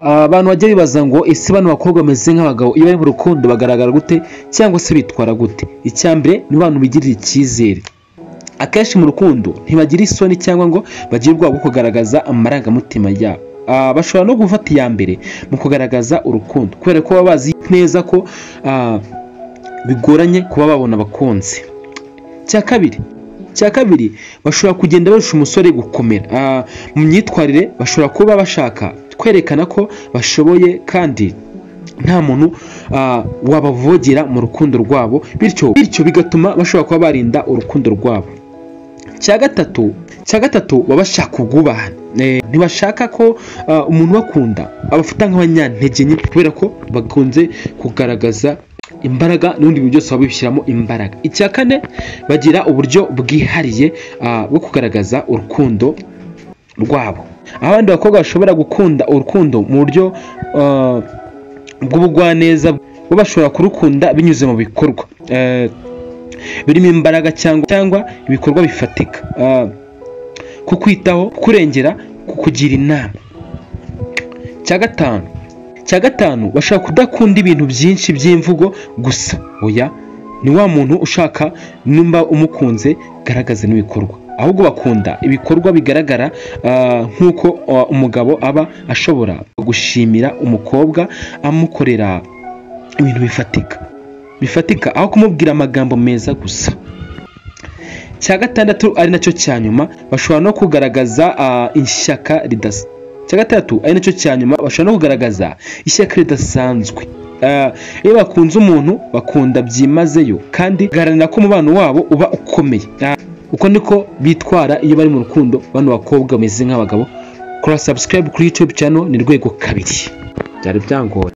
Abantu bajya bibaza ngo ese bano bakobwa bameze nk'abagabo iyo bari mu rukundo bagaragara gute cyangwa se bitwara gute? Icya mbere ni abantu bigirira icyizere. Akenshi mu rukundo ntibagira isoni cyangwa ngo bagire ubwoba bwo kugaragaza amarangamutima yabo. Bashobora no gufata iya mbere mu kugaragaza urukundo kubera ko baba bazi neza ko bigoranye kuba babona abakunzi. Cya kabiri bashobora kugenda barusha umusore gukomera. Mu myitwarire bashobora kuba bashaka kwerekana ko bashoboye kandi nta muntu wabavogera mu rukundo rwabo, bityo bigatuma bashobora kuba barinda urukundo rwabo. Cya gatatu baba bashaka ubwubahane. Ntibashaka ko umuntu bakunda abafata nk'abanyantege nke kubera ko bakunze kugaragaza imbaraga n'ubundi bintu byose babishyiramo imbaraga. Icya kane bagira uburyo bwihariye bwo kugaragaza urukundo rwabo. Aho abandi bakobwa bashobora gukunda urukundo mu buryo bw'ubugwaneza, bo bashobora kurukunda binyuze mu bikorwa birimo imbaraga cyangwa ibikorwa bifatika, kukwitaho, kukurengera, kukugira inama. Cya gatanu bashobora kudakunda ibintu byinshi by'imvugo gusa. Oya, ni wa muntu ushaka nimba umukunze garagaza n'ibikorwa, ahubwo bakunda ibikorwa bigaragara, nk'uko umugabo aba ashobora gushimira umukobwa amukorera ibintu bifatika aho kumubwira amagambo meza gusa. Cya gatandatu ari nacyo cya nyuma bashobora no kugaragaza ishyaka ridasa. Cya gatandatu ari nacyo cya nyuma bashobora no kugaragaza ishyaka ridasanzwe. Iyo bakunze umuntu bakunda byimazeyo kandi baharanira ko umubano wabo uba ukomeye. Uko niko bitwara iyo bari mu rukundo bano bakobwa bameze nk'abagabo. Kora subscribe kuri YouTube channel ni Rwego Kabiri. Byari byangoye.